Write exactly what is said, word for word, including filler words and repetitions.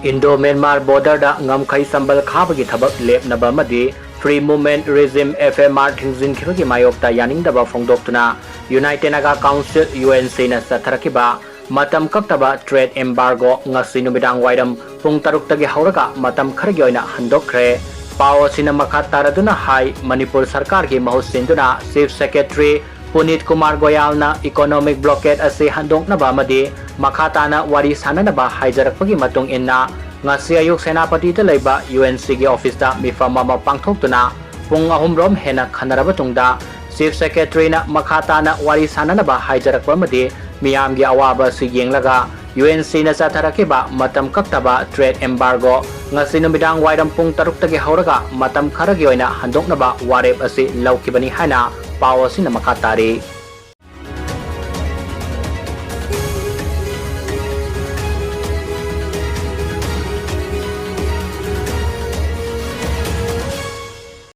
Indo-Myanmar border ꯗ ꯉꯝꯈꯩ ꯆꯝꯕꯜ ꯈꯥꯕꯒꯤ ꯊꯕꯛ ꯂꯦꯞꯅꯕ ꯑꯃꯗꯤ Free Movement Regime, F M R, ꯊꯤꯡꯖꯤꯟꯈꯤꯕꯒꯤ ꯃꯥꯌꯣꯛꯇ ꯌꯥꯅꯤꯡꯗꯕ ꯐꯣꯡꯗꯣꯛꯇꯨꯅ United Naga Council, U N C ꯅ ꯆꯠꯊꯔꯛꯈꯤꯕ ꯃꯇꯝ ꯀꯛꯇꯕ trade embargo ꯉꯁꯤ ꯅꯨꯃꯤꯗꯥꯡ ꯋꯥꯏꯔꯝ ꯄꯨꯡ ꯇꯔꯨꯛꯇꯒꯤ ꯍꯧꯔꯒ ꯃꯇꯝ ꯈꯔꯒꯤ ꯑꯣꯏꯅ ꯍꯟꯗꯣꯛꯈ꯭ꯔꯦ꯫ ꯄꯥꯎ ꯑꯁꯤꯅ ꯃꯈꯥ ꯇꯥꯔꯗꯨꯅ ꯍꯥꯏ, ꯃꯅꯤꯄꯨꯔ ꯁꯔꯀꯥꯔꯒꯤ ꯃꯍꯨꯠ ꯁꯤꯟꯗꯨꯅ Chief Secretary ꯄꯨꯅꯤꯠ Kumar ꯒꯣꯌꯥꯜꯅ economic blockade ꯑꯁꯤ ꯍꯟꯗꯣꯛꯅꯕ ꯑꯃꯗꯤ ꯃꯈꯥ ꯇꯥꯅ ꯋꯥꯔꯤ ꯁꯥꯅꯅꯕ ꯍꯥꯏꯖꯔꯛꯄꯒꯤ ꯃꯇꯨꯡ ꯏꯟꯅ, ꯉꯁꯤ ꯑꯌꯨꯛ ꯁꯦꯅꯥꯄꯇꯤꯗ ꯂꯩꯕ U N C ꯒꯤ office ꯇ ꯃꯤꯐꯝ ꯑꯃ ꯄꯥꯡꯊꯣꯛꯇꯨꯅ ꯄꯨꯡ ꯑꯍꯨꯝ ꯔꯣꯝ ꯍꯦꯟꯅ ꯈꯟꯅꯔꯕ ꯇꯨꯡꯗ, Chief Secretary ꯅ ꯃꯈꯥ ꯇꯥꯅ ꯋꯥꯔꯤ ꯁꯥꯅꯅꯕ ꯍꯥꯏꯖꯔꯛꯄ ꯑꯃꯗꯤ ꯃꯤꯌꯥꯝꯒꯤ ꯑꯋꯥꯕ ꯑꯁꯤ ꯌꯦꯡꯂꯒ, U N C ꯅ ꯆꯠꯊꯔꯛꯈꯤꯕ ꯃꯇꯝ ꯀꯛꯇꯕ trade embargo ꯉꯁꯤ ꯅꯨꯃꯤꯗꯥꯡ ꯋꯥꯏꯔꯝ ꯄꯨꯡ ꯇꯔꯨꯛꯇꯒꯤ ꯍꯧꯔꯒ ꯃꯇꯝ ꯈꯔꯒꯤ ꯑꯣꯏꯅ ꯍꯟꯗꯣꯛꯅꯕ ꯋꯥꯔꯦꯞ ꯑꯁꯤ ꯂꯧꯈꯤꯕꯅꯤ ꯍꯥꯏꯅ ꯄꯥꯎ ꯑꯁꯤꯅ ꯃꯈꯥ ꯇꯥꯔꯤ꯫